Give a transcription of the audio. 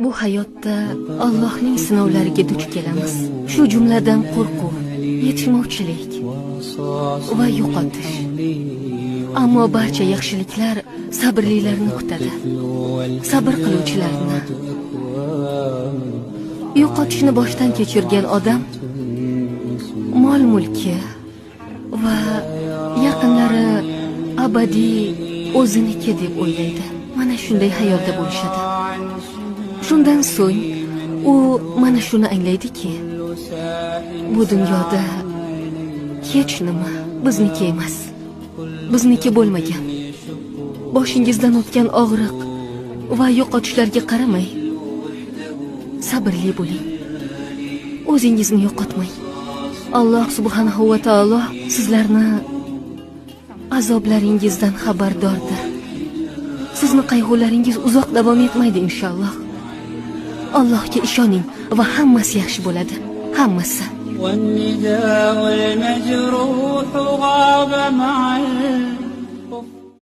Bu hayotda Allohning sinovlariga duch kelamiz. Shu jumladan qo'rquv, yetishmovchilik va yo'qotish. Ammo barcha yaxshiliklar sabrlilarni kutadi. Sabr qiluvchilarni. Yo'qotishni boshdan kechirgan odam mol-mulki va yaqinlari abadiy o'ziniki deb o'ylaydi. Mana shunday hayolda bo'lishadi. Shundan so'ng u mana shuni anglaydiki, bu dunyoda hech nima bizniki emas. Bizniki bo'lmagan. Boshingizdan o'tgan og'riq va yo'qotishlarga qaramay, sabrli bo'ling. O'zingizni yo'qotmang. Alloh subhanahu va taolo sizlarni azoblaringizdan xabardordir. Sizni qayg'ularingiz uzoq davom etmaydi, inshaalloh. Allohga ishoning va hammasi yaxshi bo'ladi. Hammasi. والنداء المجروح غاب مع.